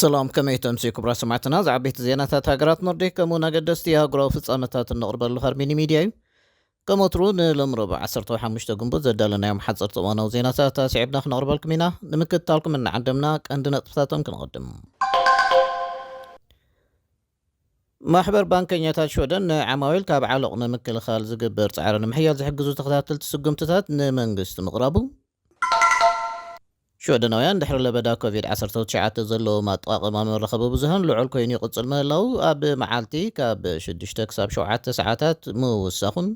ሰላም፣ ከመይ ተምሲ ክቡራት ሰማዕትና። ዝዓበይቲ ዜናታት ሃገራት ኖርዲክ ከምኡውን ኣገደስቲ ኣህጉራዊ ፍጻመታት እንቕርበሉ ሃርሚኒ ሚድያ እዩ። ከም ወትሩ ንሎም ረቡዕ ዓሰርተ ሓሙሽተ ግንቦት ዘዳለናዮም ሓጸርቲ እዋናዊ ዜናታት ኣስዒብና ክነቕርበልኩም ኢና። ንምክትታልኩም እናዓደምና ቀንዲ ነጥብታቶም ክንቐድም። ማሕበር ባንከኛታት ሽወደን ንዓማዊል ካብ ዓሎቕ ንምክልኻል ዝግበር ጻዕሪ ንምሕያል ዝሕግዙ ተኸታተልቲ ስጉምትታት ንመንግስቲ ምቕራቡ። ሽወደናውያን ድሕሪ ለበዳ ኮቪድ ዓሰርተ ትሽዓተ ዘለዎም ኣጠቓቕማ መራኸቢ ብዙሃን ልዑል ኮይኑ ይቕጽል ምህላው ኣብ መዓልቲ ካብ ሽዱሽተ ክሳብ ሸውዓተ ሰዓታት ምውሳኹን።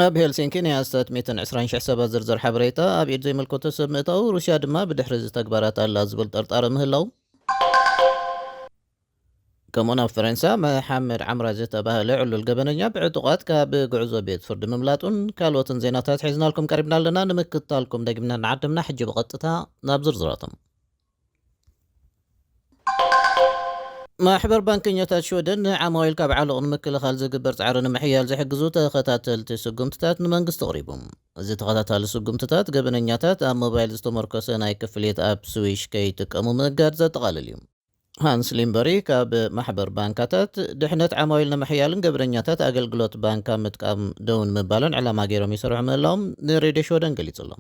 ኣብ ሄልሲንኪ ናይ ኣስታት ሚእትን ዕስራን ሽሕ ሰባት ዝርዝር ሓበሬታ ኣብ ኢድ ዘይምልከቶ ሰብ ምእታው፣ ሩስያ ድማ ብድሕሪ እዚ ተግባራት ኣላ ዝብል ጥርጣረ ምህላው። ከምኡን ኣብ ፈረንሳ መሓመድ ዓምራ ዝተባህለ ዕሉል ገበነኛ ብዕጡቓት ካብ ጉዕዞ ቤት ፍርዲ ምምላጡን ካልኦትን ዜናታት ሒዝናልኩም ቀሪብና ኣለና። ንምክትታልኩም ደግምና እናዓደምና ሕጂ ብቐጥታ ናብ ዝርዝራቶም። ማሕበር ባንከኛታት ሽወደን ንዓማዊል ካብ ዓሎቕ ንምክልኻል ዝግበር ጻዕሪ ንምሕያል ዝሕግዙ ተኸታተልቲ ስጉምትታት ንመንግስቲ ኣቕሪቡ። እዚ ተኸታታሊ ስጉምትታት ገበነኛታት ኣብ ሞባይል ዝተመርኮሰ ናይ ክፍሊት ኣብ ስዊሽ ከይጥቀሙ ምእጋድ ዘጠቓልል እዩ። ሃንስ ሊምበሪ ካብ ማሕበር ባንካታት ድሕነት ዓማዊል ንምሕያልን ገበነኛታት ኣገልግሎት ባንካ ምጥቃም ደው ንምባልን ዕላማ ገይሮም ይሰርሑ ምህላዎም ንሬድዮ ሽወደን ገሊጹ ኣሎ።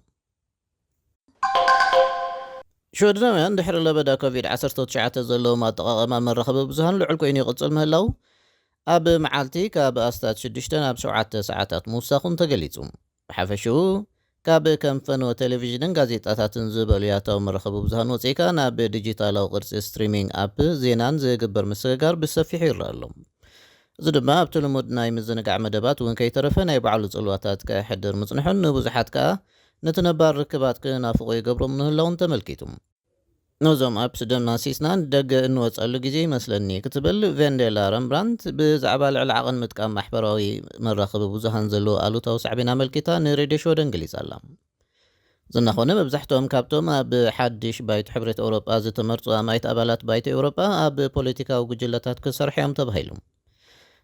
ሽወደናውያን ድሕሪ ለበዳ ኮቪድ ዓሰርተ ትሽዓተ ዘለዎም ኣጠቓቕማ መራኸቢ ብዙሃን ልዑል ኮይኑ ይቕጽል ምህላው ኣብ መዓልቲ ካብ ኣስታት ሽዱሽተ ናብ ሸውዓተ ሰዓታት ምውሳኹን ተገሊጹ። ብሓፈሽኡ ካብ ከም ፈነወ ቴሌቪዥንን ጋዜጣታትን ዝበሉ ያታዊ መራኸቢ ብዙሃን ወፂእካ ናብ ዲጂታላዊ ቅርፂ ስትሪሚንግ ኣፕ ዜናን ዝግበር ምስግጋር ብሰፊሑ ይረአ ኣሎ። እዚ ድማ ኣብቲ ልሙድ ናይ ምዝንጋዕ መደባት እውን ከይተረፈ ናይ ባዕሉ ፅልዋታት ከሕድር ምፅንሑን ንብዙሓት ከኣ ነቲ ነባር ርክባት ክናፍቑ ይገብሮም ምህላውን ተመልኪቱ። ነዞም ኣፕስ ደማሲስና ንደገ እንወጸሉ ግዜ ይመስለኒ ክትብል ቬንዴላ ረምብራንት ብዛዕባ ልዕሊ ዓቐን ምጥቃም ማሕበራዊ መራኸቢ ብዙሃን ዘለዎ ኣሉታዊ ሳዕቤን ኣመልኪታ ንሬድዮ ሽወደን ገሊጻ ኣላ። ዝናኾነ መብዛሕትኦም ካብቶም ኣብ ሓድሽ ባይቶ ሕብረት ኤውሮጳ ዝተመርጹ ኣማኢት ኣባላት ባይቶ ኤውሮጳ ኣብ ፖለቲካዊ ጉጅለታት ክሰርሑ እዮም ተባሂሉ።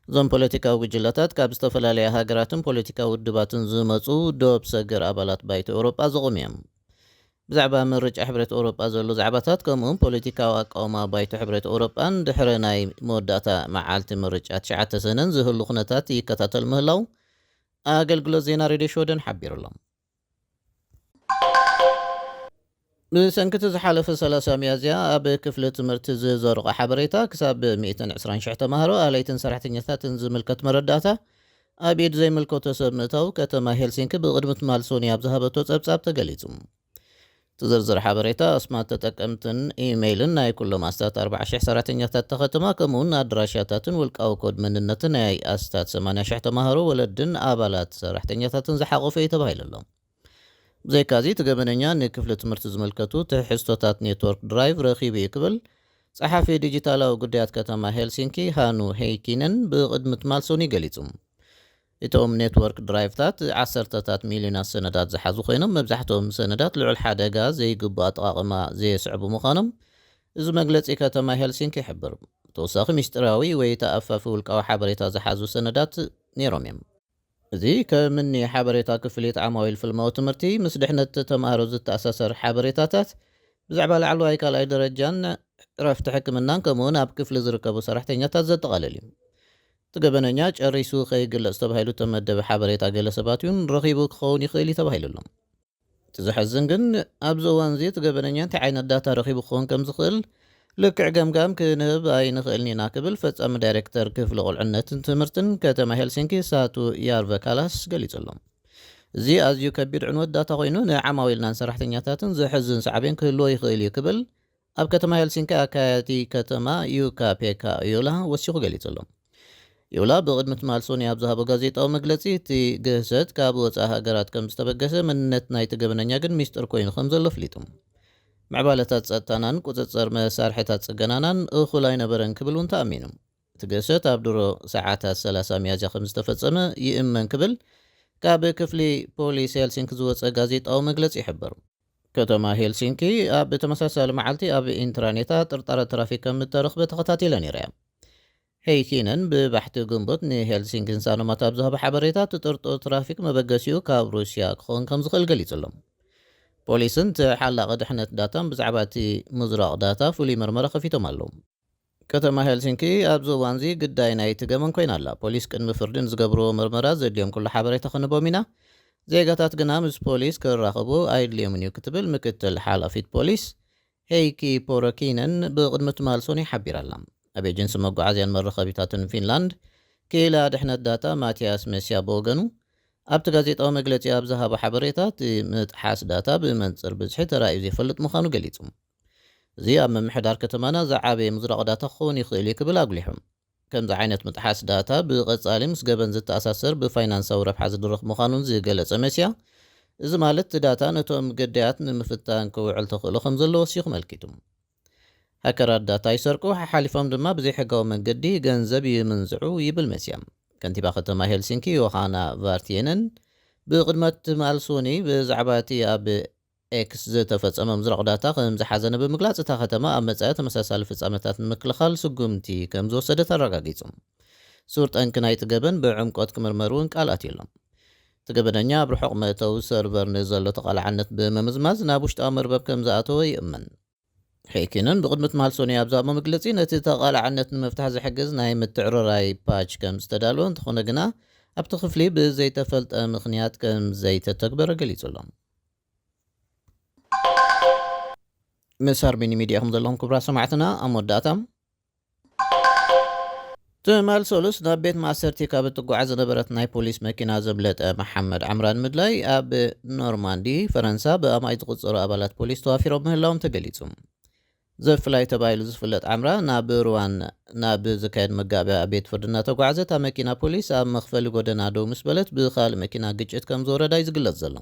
እዞም ፖለቲካዊ ጉጅለታት ካብ ዝተፈላለያ ሃገራትን ፖለቲካዊ ውድባትን ዝመጹ ዶብ ሰገር ኣባላት ባይቶ ኤውሮጳ ዝቖሙ እዮም። ብዛዕባ ምርጫ ሕብረት ኤውሮጳ ዘሎ ዛዕባታት ከምኡውን ፖለቲካዊ ኣቃውማ ባይቶ ሕብረት ኤውሮጳን ድሕሪ ናይ መወዳእታ መዓልቲ ምርጫ ትሽዓተ ሰነን ዝህሉ ኩነታት ይከታተል ምህላው ኣገልግሎት ዜና ሬድዮ ሽወደን ሓቢሩ ኣሎ። ብሰንኪ እቲ ዝሓለፈ ሰላሳ ሚያዝያ ኣብ ክፍሊ ትምህርቲ ዝዘርቆ ሓበሬታ ክሳብ ሚእትን ዕስራን ሽሕ ተማሃሮ፣ ኣለይትን ሰራሕተኛታትን ዝምልከት መረዳእታ ኣብ ኢድ ዘይምልከቶ ሰብ ምእታው ከተማ ሄልሲንኪ ብቕድሚ ትማል ሶኒ ኣብ ዝሃበቶ ጸብጻብ ተገሊጹ። እቲ ዝርዝር ሓበሬታ ኣስማት ተጠቀምትን ኢሜይልን ናይ ኩሎም ኣስታት ኣርባዓ ሽሕ ሰራሕተኛታት እታ ከተማ ከምኡውን ኣድራሻታትን ውልቃዊ ኮድ መንነትን ናይ ኣስታት ሰማንያ ሽሕ ተማሃሮ፣ ወለድን ኣባላት ሰራሕተኛታትን ዝሓቖፈ እዩ ተባሂሉ ኣሎ። ብዘይካዚ እቲ ገበነኛ ንክፍሊ ትምህርቲ ዝምልከቱ ትሕዝቶታት ኔትወርክ ድራይቭ ረኺቡ እዩ ክብል ጸሓፊ ዲጂታላዊ ጉዳያት ከተማ ሄልሲንኪ ሃኑ ሄይኪነን ብቕድሚ ትማል ሶኒ ገሊጹ። እቶም ኔትወርክ ድራይቭታት ዓሰርተታት ሚልዮናት ሰነዳት ዝሓዙ ኮይኖም መብዛሕትኦም ሰነዳት ልዑል ሓደጋ ዘይግቡእ ኣጠቓቕማ ዘየስዕቡ ምዃኖም እዚ መግለጺ ከተማ ሄልሲንኪ ይሕብር። ብተወሳኺ ምስጢራዊ ወይ ተኣፋፊ ውልቃዊ ሓበሬታ ዝሓዙ ሰነዳት ነይሮም እዮም። እዚ ከም እኒ ሓበሬታ ክፍሊት ዓማዊል ፍልማዊ ትምህርቲ፣ ምስ ድሕነት ተማሃሮ ዝተኣሳሰር ሓበሬታታት፣ ብዛዕባ ላዕለዋይ ካልኣይ ደረጃን ዕረፍቲ ሕክምናን ከምኡውን ኣብ ክፍሊ ዝርከቡ ሰራሕተኛታት ዘጠቓልል እዩ። እቲ ገበነኛ ጨሪሱ ከይግለጽ ተባሂሉ እተመደበ ሓበሬታ ገለ ሰባት እውን ረኺቡ ክኸውን ይኽእል እዩ ተባሂሉ ኣሎ። እቲ ዘሐዝን ግን ኣብዚ እዋን እዚ እቲ ገበነኛ እንታይ ዓይነት ዳታ ረኺቡ ክኸውን ከም ዝኽእል ልክዕ ገምጋም ክንህብ ኣይንኽእልን ኢና ክብል ፈጻሚ ዳይሬክተር ክፍሊ ቁልዕነትን ትምህርትን ከተማ ሄልሲንኪ ሳቱ ያርቨ ካላስ ገሊጹ ኣሎ። እዚ ኣዝዩ ከቢድ ዕንወት ዳታ ኮይኑ ንዓማዊልናን ሰራሕተኛታትን ዘሕዝን ሳዕቤን ክህልዎ ይኽእል እዩ ክብል ኣብ ከተማ ሄልሲንኪ ኣካያዲ ከተማ ዩካ ፔካ ዮላ ወሲኹ ገሊጹ ኣሎ። ዮላ ብቕድሚ ትማል ሶኒ ኣብ ዝሃቦ ጋዜጣዊ መግለጺ እቲ ግህሰት ካብ ወጻኢ ሃገራት ከም ዝተበገሰ መንነት ናይቲ ገበነኛ ግን ሚስጥር ኮይኑ ከም ዘሎ ኣፍሊጡ። ምዕባለታት ጸጥታናን ቁጽጽር መሳርሕታት ጽገናናን እኹል ኣይነበረን ክብል እውን ተኣሚኑ። እቲ ግህሰት ኣብ ድሮ ሰዓታት ሰላሳ ሚያዝያ ከም ዝተፈጸመ ይእመን ክብል ካብ ክፍሊ ፖሊስ ሄልሲንኪ ዝወጸ ጋዜጣዊ መግለጺ ይሕብር። ከተማ ሄልሲንኪ ኣብ ተመሳሳሊ መዓልቲ ኣብ ኢንትራኔታ ጥርጣረ ትራፊክ ከም እተረኽበ ተኸታቲለ ነይረ እያ። ሄይኪነን ብባሕቲ ግንቦት ንሄልሲንኪን ሳኖማት ኣብ ዝሃቦ ሓበሬታ እቲ ጥርጡር ትራፊክ መበገሲኡ ካብ ሩስያ ክኸውን ከም ዝኽእል ገሊጹ ኣሎ። ፖሊስን ተሓላቒ ድሕነት ዳታን ብዛዕባ እቲ ምዝራቕ ዳታ ፍሉይ መርመራ ከፊቶም ኣለዉ። ከተማ ሄልሲንኪ ኣብዚ እዋንዚ ግዳይ ናይቲ ገበን ኮይና ኣላ። ፖሊስ ቅድሚ ፍርዲ ንዝገብርዎ መርመራ ዘድልዮም ኩሉ ሓበሬታ ክንቦም ኢና። ዜጋታት ግና ምስ ፖሊስ ክራኸቡ ኣይድልዮምን እዩ ክትብል ምክትል ሓላፊት ፖሊስ ሄይኪ ፖረኪነን ብቕድሚ ትማል ሶኒ ሓቢራ ኣላ። ኣብ ኤጀንሲ መጓዓዝያን መራኸቢታትን ፊንላንድ ክኢላ ድሕነት ዳታ ማቲያስ መስያ ብወገኑ ኣብቲ ጋዜጣዊ መግለጺ ኣብ ዝሃቦ ሓበሬታ እቲ ምጥሓስ ዳታ ብመንጽር ብዝሒ ተራእዩ ዘይፈልጥ ምዃኑ ገሊጹ። እዚ ኣብ ምምሕዳር ከተማና ዝዓበየ ምዝራቕ ዳታ ክኸውን ይኽእል እዩ ክብል ኣጉሊሑ። ከምዚ ዓይነት ምጥሓስ ዳታ ብቐጻሊ ምስ ገበን ዝተኣሳሰር ብፋይናንሳዊ ረብሓ ዝድረኽ ምዃኑን ዝገለጸ መስያ፣ እዚ ማለት እቲ ዳታ ነቶም ገዳያት ንምፍታን ክውዕል ተኽእሎ ከም ዘለዎ ወሲኹ መልኪቱ። ሃከራት ዳታ ይሰርቁ፣ ሓሓሊፎም ድማ ብዘይሕጋዊ መንገዲ ገንዘብ ይምንዝዑ ይብል መስያ። ከንቲባ ከተማ ሄልሲንኪ ዮሃና ቫርቲየነን ብቕድመ ትማል ሶኒ ብዛዕባ እቲ ኣብ ኤክስ ዝተፈጸመ ምዝራቕ ዳታ ከም ዝሓዘነ ብምግላጽ፣ እታ ከተማ ኣብ መጻኢ ተመሳሳሊ ፍጻመታት ንምክልኻል ስጉምቲ ከም ዝወሰደት ኣረጋጊጹ። ሱር ጠንኪ ናይቲ ገበን ብዕምቆት ክምርመር እውን ቃል ኣትዩ ኣሎ። እቲ ገበነኛ ኣብ ርሑቕ መእተዊ ሰርቨር ንዘሎ ተቓላዕነት ብምምዝማዝ ናብ ውሽጣዊ መርበብ ከም ዝኣተወ ይእመን። ሄኪንን ብቕድሚ ትማል ሶኒ ኣብ ዝሃቦ መግለጺ፣ ነቲ ተቓላዕነት ንምፍታሕ ዝሕግዝ ናይ ምትዕርራይ ፓች ከም ዝተዳለወ፣ እንተኾነ ግና ኣብቲ ክፍሊ ብዘይተፈልጠ ምኽንያት ከም ዘይተተግበረ ገሊጹ ኣሎ። ምስ ኣርሜኒ ሚድያ ኢኹም ዘለኹም ክቡራት ሰማዕትና። ኣብ መወዳእታ፣ ትማል ሰሉስ ናብ ቤት ማእሰርቲ ካብ እትጓዓዝ ዝነበረት ናይ ፖሊስ መኪና ዘምለጠ መሓመድ ዓምራ ንምድላይ ኣብ ኖርማንዲ ፈረንሳ ብኣማኢት ዝቑጸሩ ኣባላት ፖሊስ ተዋፊሮም ምህላዎም ተገሊጹ። ዘፍላይ ተባሂሉ ዝፍለጥ ዓምራ ናብ ሩዋን ናብ ዝካየድ መጋቢያ ቤት ፍርዲ እናተጓዓዘ፣ እታ መኪና ፖሊስ ኣብ መኽፈሊ ጎደና ደው ምስ በለት ብኻልእ መኪና ግጭት ከም ዝወረዳ እዩ ዝግለጽ ዘሎ።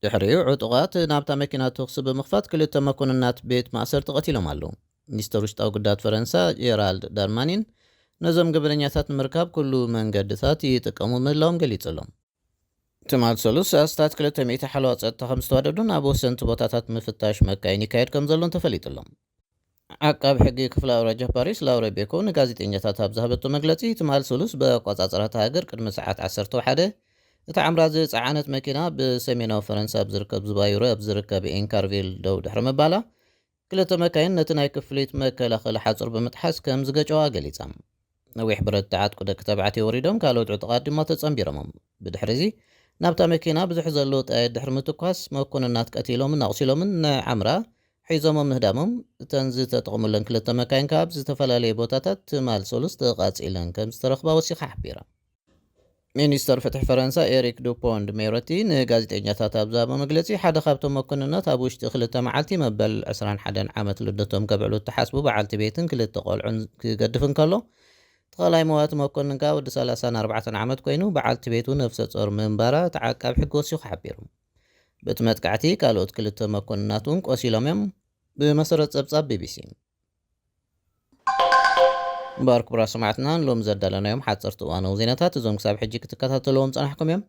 ድሕሪኡ ዕጡቓት ናብታ መኪና ተኹሲ ብምኽፋት ክልተ መኮንናት ቤት ማእሰርቲ ቀቲሎም ኣለዉ። ሚኒስተር ውሽጣዊ ጉዳያት ፈረንሳ ጄራልድ ዳርማኒን ነዞም ገበነኛታት ንምርካብ ኩሉ መንገድታት ይጥቀሙ ምህላዎም ገሊጹ ኣሎ። ትማል ሰሉስ ኣስታት ክልተ ሚእቲ ሓለዋ ጸጥታ ከም ዝተዋደዱን ኣብ ወሰንቲ ቦታታት ምፍታሽ መካይን ይካየድ ከም ዘሎን ተፈሊጡ ኣሎ። ዓቃብ ሕጊ ክፍለ ኣውራጃ ፓሪስ ላውረ ቤኮ ንጋዜጠኛታት ኣብ ዝሃበቶ መግለጺ፣ ትማል ሰሉስ ብኣቆጻጽራ እታ ሃገር ቅድሚ ሰዓት ዓሰርተ ሓደ እቲ ዓምራ ዝጸዓነት መኪና ብሰሜናዊ ፈረንሳ ኣብ ዝርከብ ዙባ ዩሮ ኣብ ዝርከብ ኢንካርቪል ደው ድሕሪ ምባላ፣ ክልተ መካይን ነቲ ናይ ክፍሊት መከላኸሊ ሓጹር ብምጥሓስ ከም ዝገጨዋ ገሊጻ። ነዊሕ ብረት ዝዓጥቁ ደቂ ተባዕትዮ ወሪዶም፣ ካልኦት ዕጡቓት ድማ ተጸንቢሮሞም። ብድሕሪ እዚ ናብታ መኪና ብዙሕ ዘለዉ ጠያይት ድሕሪ ምትኳስ፣ መኮንናት ቀቲሎምን ኣቑሲሎምን ንዓምራ ሒዞሞ ምህዳሞም፣ እተን ዝተጠቕሙለን ክልተ መካይን ከኣ ኣብ ዝተፈላለየ ቦታታት ትማል ሰሉስ ተቓጺለን ከም ዝተረኽባ ወሲኻ ሓቢራ። ሚኒስተር ፍትሒ ፈረንሳ ኤሪክ ዱፖንድ ሜሮቲ ንጋዜጠኛታት ኣብ ዝሃቦ መግለጺ፣ ሓደ ካብቶም መኮንናት ኣብ ውሽጢ ክልተ መዓልቲ መበል ዕስራን ሓደን ዓመት ልደቶም ከብዕሉ እተሓስቡ በዓልቲ ቤትን ክልተ ቆልዑን ክገድፍ እንከሎ፣ እቲ ካልኣይ መዋቲ መኮንን ከኣ ወዲ ሰላሳን ኣርባዕተን ዓመት ኮይኑ፣ በዓልቲ ቤቱ ነፍሰ ጾር ምንባራ እቲ ዓቃብ ሕጊ ወሲኹ ሓቢሩ። በቲ መጥቃዕቲ ካልኦት ክልተ መኮንናት እውን ቆሲሎም እዮም፣ ብመሰረት ጸብጻብ ቢቢሲ። እምበኣር ክቡራት ሰማዕትና፣ ንሎሚ ዘዳለናዮም ሓጸርቲ እዋናዊ ዜናታት እዞም ክሳብ ሕጂ ክትከታተልዎም ጸናሕኩም እዮም።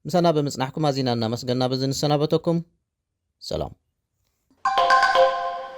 ምሳና ብምጽናሕኩም ኣዚና እናመስገና በዚ ንሰናበተኩም። ሰላም።